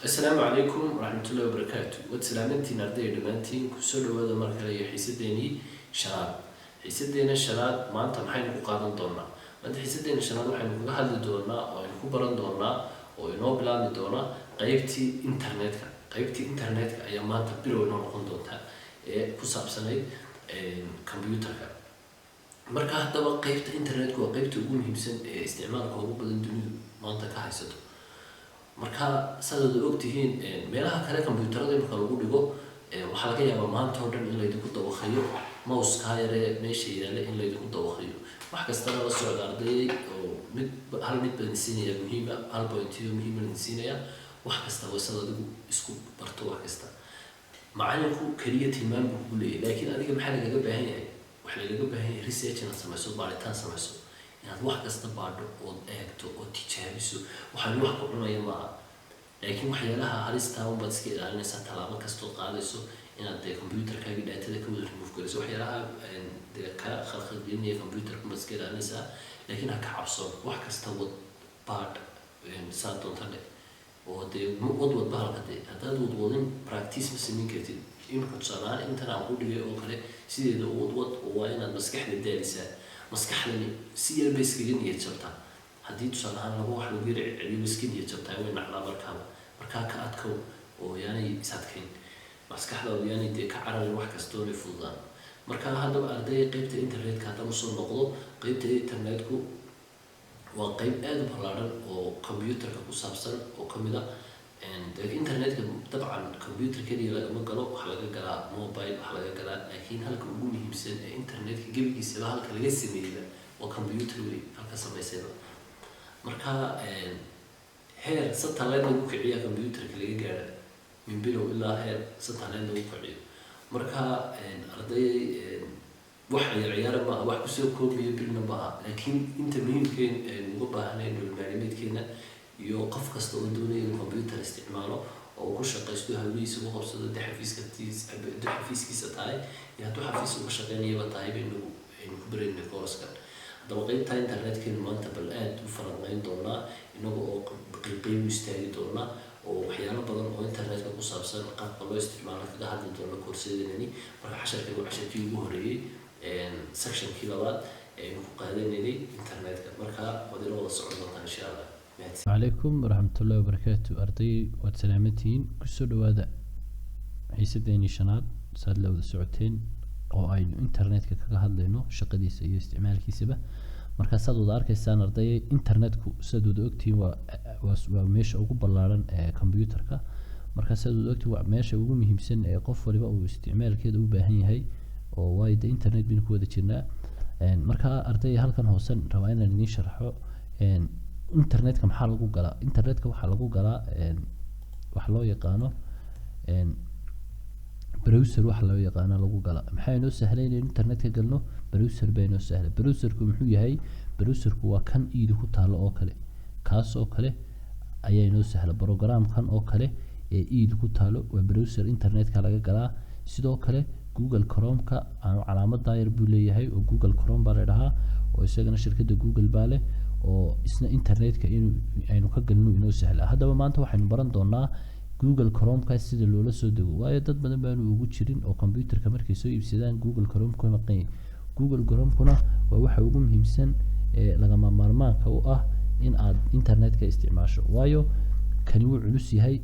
Asalaamu calaykum waraxmatullahi wabarakaatu. Waad salaamantiin ardayda dhammaantiin. Kusoo dhawaada mar kale iyo xiisadeenii shanaad. Xiisadeena shanaad maanta maxaynu ku qaadan doonaa? Maanta xiisadeena shanaad waxaynu kaga hadli doonaa oo aynu ku baran doonaa oo inoo bilaabmi doonaa qeybtii internetka. Qeybtii internetka ayaa maanta bilow inoo noqon doonta ee ku saabsanayd computerka. Marka haddaba qeybta internetku waa qeybta ugu muhiimsan ee isticmaalka ugu badan dunidu maanta ka haysato. Marka saad wada ogtihiin, meelaha kale computerada imika lagu dhigo, waxaa laga yaabaa maanta oo dhan in laydinku dawakhayo mouse-kaa yaree meesha yaalla, in laydinku dawakhayo. Wax kastana la socda, ardayay, oo mid hal mid baan siinaya muhiima, hal point-iyo muhiima idin siinaya. Wax kasta waa sad adigu isku barto. Wax kasta macalinku keliya tilmaam buu kugu leeyahay, laakiin adiga maxaa lagaga baahan yahay? Waxaa lagaga baahan yahay research inaad samayso, baaritaan samayso, inaad wax kasta baadho ood eegto oo tijaabiso. Waxaan wax ku cunaya maaha, laakiin waxyaalaha halistaa unbaad iska ilaalinaysaa. Tallaabo kastood qaadayso inaad dee computerkaaga data-da ka wada remove garayso, waxyaalaha dee ka khalkhalgelinaya computerka unbaad iska ilaalinaysaa. Laakiin ha ka cabsoon, wax kasta wad, baadh, saa doonta dhe oo dee wadwad bahalka. Dee haddaad wadwadin, practice ma samayn kartid. Imika tusaale ahaan intan aan ku dhigay oo kale sideeda wadwad, oo waa inaad maskaxda daalisaa. Maskaxdani si yar bay iskaga niyad jabtaa. Haddii tusaale ahaan laba wax lagu yara celceliyo, way iska niyad jabtaa, way nacdaa markaaba. Markaa ka adkow oo yaanay is adkayn maskaxdaadu, yaanay dee ka cararin wax kastoonay fududaan. Marka haddaba ardayda, qeybta internetka haddaan usoo noqdo, qeybta internetku waa qeyb aada u ballaaran oo computerka ku saabsan oo kamid a dee internetka. Dabcan computer keliya lagama galo, waxaa laga galaa mobile, waxaa laga galaa, laakiin halka ugu muhiimsan ee internetka gebigiisaba halka laga sameeyeyba waa computer wey halka samaysayba. Marka heer satellite lagu kiciya computerka laga gaadha, min bilow ilaa heer satellite lagu kiciyo. Marka arday, wax ciyaar ciyaara maaha, wax kusoo koobaya bilna maaha, laakiin inta muhiimkeen aynu uga baahanay nolol maalmeedkeena iyo qof kasta oo doonaya inuu computer isticmaalo oo uu ku shaqaysto, hawlihiisa ku qabsado, de xafiiska hadduu xafiiskiisa tahay iyo hadduu xafiis uga shaqeynayaba tahay, baynu aynu ku baraynay course-kan. Haddaba qeybta internetkeenu maanta bal aada u falanqeyn doonaa, inaga oo qeyb u istaagi doonaa oo waxyaalo badan oo internetka ku saabsan, qaabka loo isticmaalo, kaga hadli doono koorsadeenani. Marka casharkan waa casharkii ugu horeeyey, sectionkii labaad ee aynu ku qaadanaynay internetka. Marka waad ila wada socon doontaan, insha Allah. Calaykum waraxmatullahi wabarakaatu. Arday, waad salaamantihiin. Kusoo dhawaada xiisadeenii shanaad, saad la wada socoteen, oo aynu internetka kaga hadlayno shaqadiisa iyo isticmaalkiisaba. Markaa saad wada arkaysaan, arday, internetku sidaad wada ogtihiin waa meesha ugu ballaaran ee computerka. Markaa sidaad wada ogtihiin, waa meesha ugu muhiimsan ee qof waliba uu isticmaalkeeda u baahan yahay, oo waayo de internet baynu ku wada jirnaa. Markaa arday, halkan hoosen rabaa inaan idiin sharxo internetka maxaa lagu galaa. Internetka waxaa lagu galaa waxa loo yaqaano browser. Waxa loo yaqaano lagu galaa, maxaa inoo sahlay inaynu internetka galno? Browser baa inoo sahlay. Browserku muxuu yahay? Browserku waa kan iidi ku taalo oo kale, kaas oo kale ayaa inoo sahla. Programkan oo kale ee iidi ku taalo waa browser, internetka laga galaa. Sidoo kale Google Chrome-ka calaamad yar buu leeyahay oo Google Chrome baa la dhahaa, oo isagana shirkadda Google baa leh, oo isna internetka inuu aynu ka galno inoo sahla. Haddaba maanta waxaynu baran doonaa Google Chrome-ka sida loola soo dego, waayo dad badan baanu ugu jirin oo computerka markay soo iibsadaan Google Chrome ka maqan yahay. Google Chrome-kuna waa waxa ugu muhiimsan ee lagama maarmaanka u ah in aad internetka isticmaasho, waayo kani wuu culus yahay,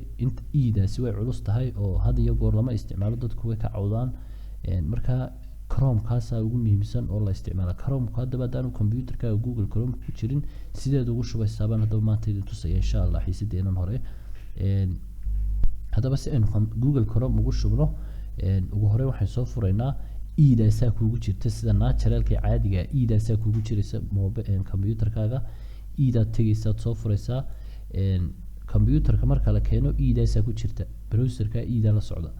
iidaasi way culus tahay oo had iyo goor lama isticmaalo, dadku way ka cawdaan. Marka Chrome-kaasaa ugu muhiimsan oo la isticmaala. Chrome-ku haddaba haddaanu computerkaaga Google Chrome ku jirin, sideed ugu shubaysaa baan haddaba maanta idin tusaya, insha Allah, xiisadeenan hore. Haddaba si aynu Google Chrome ugu shubno, ugu horey waxaan soo furaynaa iidaasaa kuugu jirta. Sida naturalka caadiga, iidaasaa kuugu jiraysa computerkaaga. Iidaad tegaysaad soo furaysaa. Computerka marka la keeno iidaasaa ku jirta, browserka iidaa la socda.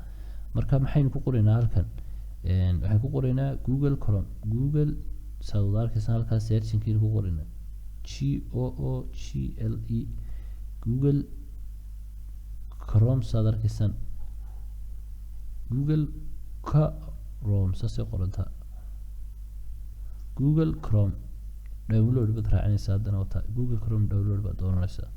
Marka maxaynu ku qoraynaa halkan? Waxaan ku qoraynaa Google Chrome. Google, saad wada arkaysaan, halkaas searchingkiina ku qoraynaa Google, Google Chrome. Saad arkaysaan, Google Chrome saasay qorantaa. Google Chrome download baad raacinaysaa. Haddana wata Google Chrome download baad dooranaysaa.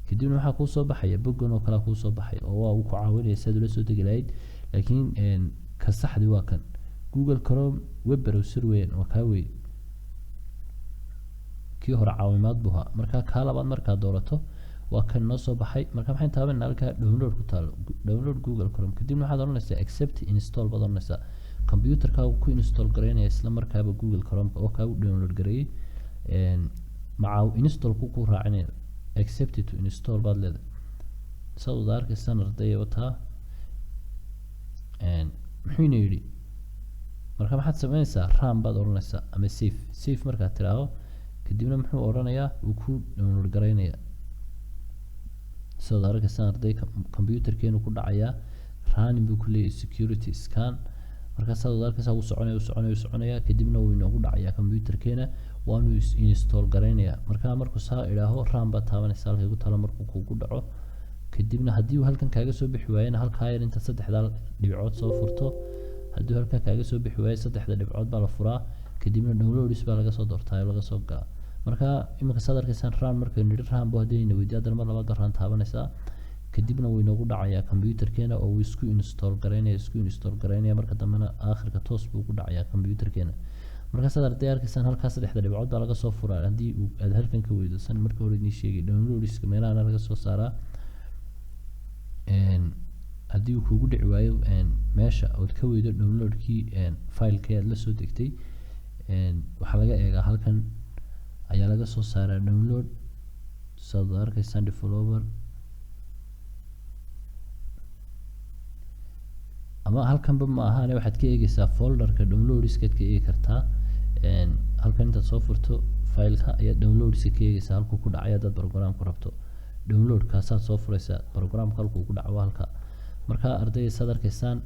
Kadibna Kadibna waxaa kuu soo baxaya boggan oo kale kuu soo baxaya, oo waa uu ku caawinaya si aad ula soo degi lahayd. Laakiin ka saxdi waa kan Google Chrome web browser weeyaan, waa kaa wey. Kii hore caawimaad buu ahaa. Marka kaa labaad markaad doorato, waa kan noo soo baxay. Marka maxayn taabanaa? Halkaa download ku taalo, download Google Chrome. Kadibna waxaad odhanaysaa accept install baad odhanaysaa. Computerkaagu ku install garaynaya isla markaaba Google Chrome-ka oo kaagu download gareeyey maca install ku raacinaya. Accept to install baad leedahay. Saad wada arkaysaan, ardaya, wataa. Muxuuna yidhi? Marka maxaad sameynaysaa? Run baad odhanaysaa ama save. Save markaad tidhaaho, kadibna muxuu odhanayaa? Uu ku download garaynaya. Sidaad arkaysaan, arday, computerkeenu ku dhacayaa. Running buu ku leeyahay, security scan. Markaa saad wada arkaysaa, wuu soconaya, wuu soconaya, wuu soconaya, kadibna wuu inoogu dhacayaa computerkeena, waanu is install garaynayaa. Markaa markuu saa idhaaho, run baad taabanaysaa halkay ku talo. Markuu kugu dhaco kadibna, haddii uu halkan kaaga soo bixi waayena, halkaa yar inta saddexda dhibcood soo furto. Haddii halkan kaaga soo bixi waayo, saddexda dhibcood baa la furaa, kadibna downloads baa laga soo doortaa oo laga soo galaa. Marka iminka saad arkaysaan, run markaynu nidhi, run bu haddii weydiyo, haddana mar labaad run taabanaysaa. Kadibna wuu inoogu dhacayaa computerkeena oo wuu isku install garaynaya, isku install garaynaya. Marka dambena aakhirka toos buu ku dhacayaa computerkeena. Marka saad arday arkaysaan, halkaa saddexda dhibcood baa laga soo furaa. Haddii uu aad halkan ka weydo, san marka hore idiin sheegay, downloadska meelahana laga soo saaraa. Haddii uu kugu dhici waayo meesha ood ka weydo downloadkii filekii aad la soo degtay, waxaa laga eegaa halkan ayaa laga soo saaraa download. Saad arkaysaan, developer ama halkanba ma ahaane, waxaad ka eegeysaa folderka downloadskaad ka eegi kartaa. Halkan intaad soo furto fileka ayaad downloadska ka eegeysaa halkuu ku dhacay. Haddaad programku rabto downloadkaasaad soo fureysaa, programka halkuu ku dhaco waa halka. Marka ardayda, saad arkaysaan,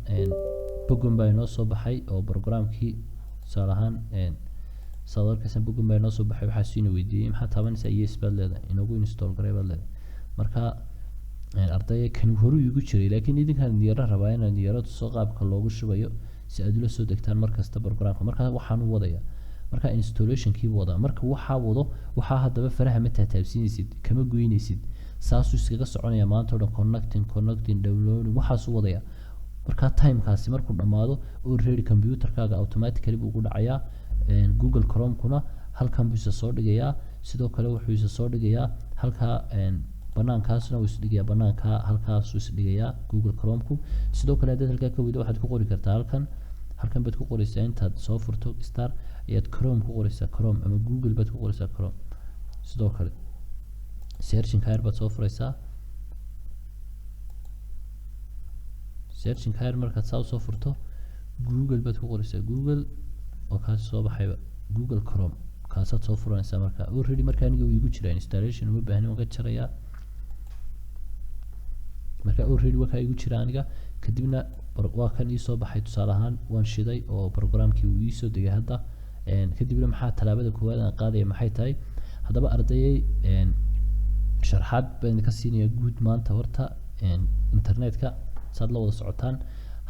bogon baa inoo soo baxay oo programkii tusaale ahaan, saad arkaysaan, bogon baa inoo soo baxay. Waxaa siina weydiiyey, maxaad taabanaysaa? Yes baad leedahay, inoogu install garay baad leedahay. Marka ardaya, kan horu igu jiray, laakiin idinkaan niyaro rabaa inaan niyaro tuso qaabka loogu shubayo si aad ula soo degtaan mar kasta programka. Marka waxaan u wadaya, marka installationkii buu wadaa. Marka waxaa wado, waxaa haddaba faraha ma taataabsiinaysid, kama goynaysid, saasuu iskaga soconaya maanta o dhan, connecting, connecting, downloading, waxaasuu wadaya. Marka timekaasi markuu dhammaado, already computerkaaga automatically buu ku dhacayaa. Google Chrome-kuna halkan buu isa soo dhigayaa. Sidoo kale wuxuu isa soo dhigayaa halkaa banaankaasna wuu isdhigayaa, banaanka halkaasuu isdhigayaa Google Chrome-ku. Sidoo kale haddaad halkaa ka weydo, waxaad ku qori kartaa halkan. Halkan baad ku qoreysaa, intaad soo furto star ayaad Chrome ku qoreysaa, Chrome ama Google baad ku qoreysaa Chrome. Sidoo kale searching yar baad soo fureysaa. Searching yar markaad saa usoo furto, Google baad ku qoreysaa, Google oo kaas soo baxayba, Google Chrome kaasaad soo furanaysaa. Marka already marka aniga uu igu jiraa installation, uma baahni, waan ka jarayaa. Marka already waa kaa igu jira aniga. Kadibna waa kan ii soo baxay. Tusaale ahaan waan shiday oo programkii uu iisoo degay hadda. Kadibna maxaa tallaabada koowaad aan qaadaya maxay tahay? Haddaba ardayay, sharxaad baan idinka siinaya guud maanta. Horta internetka saad la wada socotaan,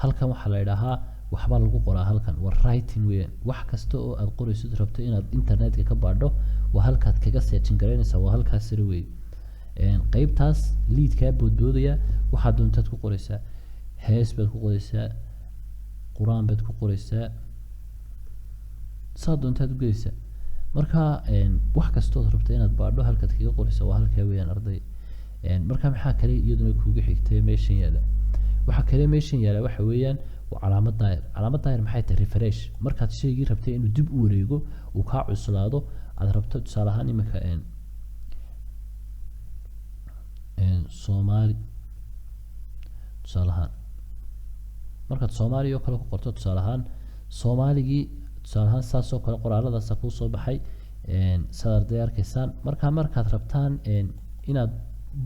halkan waxaa la idhaahaa waxbaa lagu qoraa. Halkan waa writing weeyaan. Wax kasta oo aad qoraysid, rabto inaad internetka ka baadho, waa halkaad kaga searching garaynaysaa, waa halkaas sare weeye. Qeybtaas liidkaa boodboodaya waxaad doontaad ku qoraysaa. Hees baad ku qoraysaa, qur-aan baad ku qoraysaa, saad doontaad u gelaysaa. Marka wax kastood rabto inaad baadho, halkaad kaga qoraysa waa halkaa weeyaan, arday. Marka maxaa kale iyaduna kuugu xigtay meeshan yaala? Waxaa kale meeshan yaala waxa weeyaan waa calaamad daayir. Calaamad daayir maxay tahay? Refresh. Markaad shaygii rabtay inuu dib u wareego, uu kaa cuslaado, aad rabto tusaale ahaan iminka Soomaali, tusaale ahaan markaad Soomaaliya oo kale ku qorto, tusaale ahaan Soomaaligii, tusaale ahaan saas oo kale qoraaladaasa kuu soo baxay, saad arday arkaysaan. Marka markaad rabtaan inaad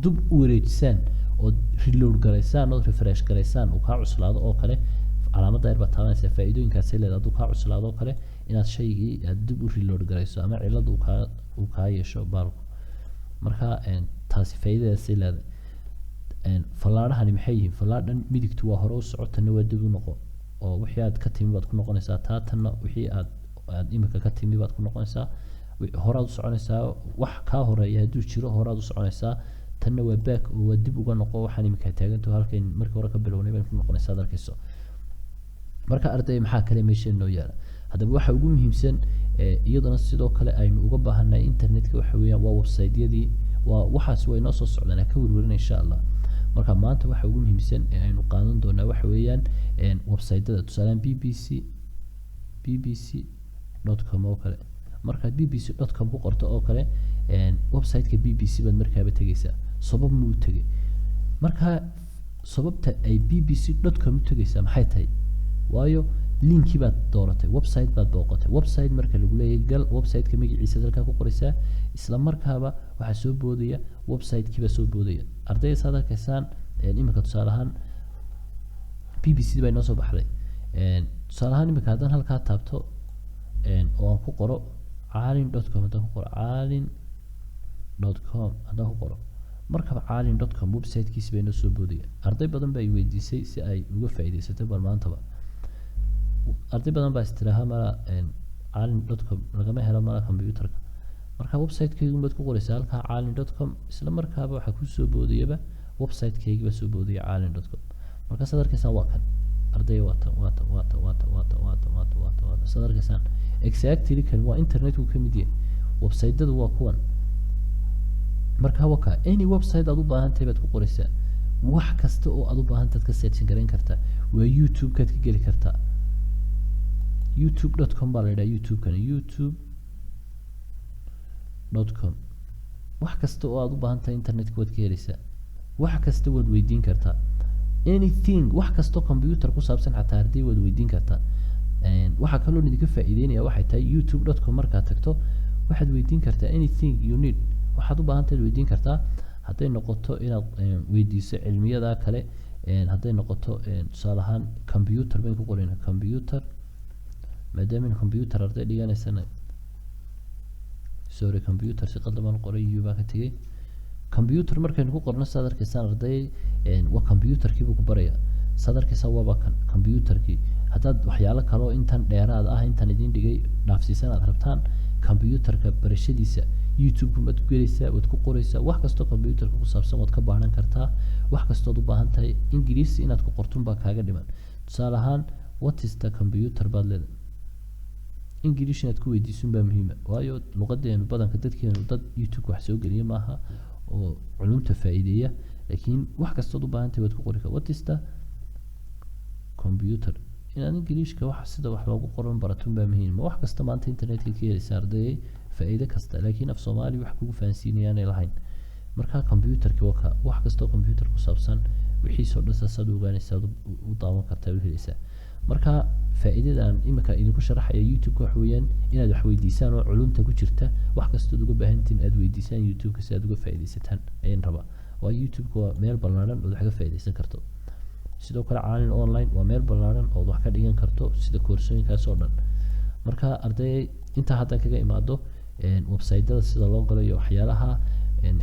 dub u wareejisaan ood reload garaysaan ood refresh garaysaan, uu kaa cuslaado oo kale, calaamadda yar baad taabanaysaa. Faa'iidooyinkaasay leedahay. Hadduu kaa cuslaado oo kale, inaad shaygii aad dib u reload garayso ama cilad uu kaa yeesho baalku. Marka taasi faa'iidadaasay leedahay. Fallaadhahani maxay yihiin? Fallaadhan midigtu waa hore u soco, tanna waa dib u noqo, oo wixii aad ka timi baad ku noqonaysaa taa. Tanna wixii aad imika ka timi baad ku noqonaysaa. Horaad u soconaysaa, wax kaa horeeya hadduu jiro horaad u soconaysaa. Tanna waa back oo waa dib uga noqo. Waxaan iminka taagantaho halkayn markii hore ka bilownay bayn ku noqonaysa, ad arkayso. Marka arday, maxaa kale meesha noo yaala? Haddaba waxa ugu muhiimsan iyadana sidoo kale aynu uga baahannahay internetka waxa weeyaan waa website-yadii. Waa waxaas way noo soo socdaan, ha ka werwerina, insha Allah. Marka maanta waxa ugu muhiimsan ee aynu qaadan doonaa waxa weeyaan website-yada. Tusaalehaan BBC, bbc.com oo kale. Markaad bbc.com ku qorto oo kale, website-ka BBC baad markaaba tegeysaa. Sabab muu tegay? Marka sababta ay bbc.com u tegeysaa maxay tahay? Waayo, linkii baad dooratay, website baad booqatay. Website marka lagu leeyahay gal, website-ka magaciisa halkaa ku qoraysaa, isla markaaba waxaa soo boodaya website-kii baa soo boodaya. Ardayda, saad arkaysaan, iminka tusaale ahaan BBC baa inoo soo baxday. Tusaale ahaan iminka haddaan halkaa taabto oo aan ku qoro caalin.com, haddaan ku qoro caalin.com, haddaan ku qoro markaba caalin.com website-kiisi baa inoo soo boodaya. Arday badan baa i weydiisay si ay uga faa'iidaysato. Bal maantaba arday badan baa istiraaha mala caalin.com lagama helo mala computerka. Marka website-kaygu baad ku qoraysaa halkaa caalin.com, isla markaaba waxaa kusoo boodayaba website-kaygii baa soo boodaya, caalin.com. Markaasaad arkaysaan waa kan, ardayga, waa tan, waa tan, waa tan, waa tan, waa tan, waa tan, waa tan, waa tan, waa tan. Saad arkaysaan, exactly kan waa internetku ka mid yahay, website-dadu waa kuwan. Marka waka any website aad u baahan tahay baad ku qoraysaa. Wax kasta oo aad u baahan tahay ka searching garayn kartaa. Waa YouTube-kaad ka geli kartaa. youtube.com baa la yidhaha YouTube-kan, youtube.com. Wax kasta oo aad u baahan tahay internetka waad ka helaysaa. Wax kasta waad weydiin kartaa, anything. Wax kastoo computer ku saabsan xataa, arday, waad weydiin kartaa. Waxaa kaloo idinka faa'iideynaya waxay tahay, youtube.com markaad tagto waxaad weydiin kartaa anything you need. Waxaad u baahan tahay weydiin kartaa. Hadday noqoto inaad weydiiso cilmiyada kale, hadday noqoto, tusaale ahaan computer bayn ku qorayna, computer, maadaama in computer arday dhiganaysana. Sorry, computer si qaldan baan qoray, u baan ka tegay. Computer markaynu ku qorno, saad arkaysaan arday, waa computerkii buu ku baraya. Saad arkaysaan, waaba kan computerkii. Haddaad waxyaalo kaloo intan dheeraad ah, intan idin dhigay dhaafsiisan aad rabtaan computerka barashadiisa, YouTube baad ku gelaysaa, waad ku qoraysaa. Wax kastoo computerka ku saabsan waad ka baaran kartaa. Wax kastood u baahan tahay, Ingiriisi inaad ku qortun baa kaaga dhiman. Tusaale ahaan, "What is the computer?" baad leedahay. English inaad ku weydiisun baa muhiima, waayo luqadeenu badanka dadkeenu dad YouTube wax soo geliya maaha oo culumta faa'iideeya. Laakiin wax kastood u baahan tahay waad ku qori kartaa. "What is the computer?" Inaad Ingiliishka wax sida wax loogu qoran baratun baa muhiim. Ma wax kasta maanta internetka ka helaysa, ardayay, faa'iido kasta, laakiin af Soomaali wax kugu fahansiinayaanay lahayn. Marka computerki waka, wax kastoo computer ku saabsan wixiisoo dhan saasaad u ogaanaysaa, u daawan kartaa, u helaysaa. Marka faa'iidadan imika idinku sharaxaya YouTube-ka waxa weeyaan inaad wax weydiisaan oo culumta ku jirta wax kastood uga baahantiin aad weydiisaan YouTube-ka si aad uga faa'iidaysataan ayaan rabaa. Waayo, YouTube-ka waa meel ballaaran ood wax ka faa'iidaysan karto. Sidoo kale Caalin Online waa meel ballaaran ood wax ka dhigan karto, sida koorsooyinkaas oo dhan. Marka arday, intaa haddaan kaga imaado website-yada sida loo galo iyo waxyaalaha,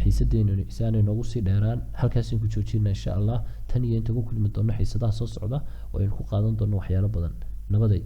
xiisadeenu si aanay noogu sii dheeraan halkaasaan ku joojina, insha Allah. Tan iyo inta ku kulmi doono xiisadaha soo socda oo aynu ku qaadan doono waxyaalo badan, nabaday.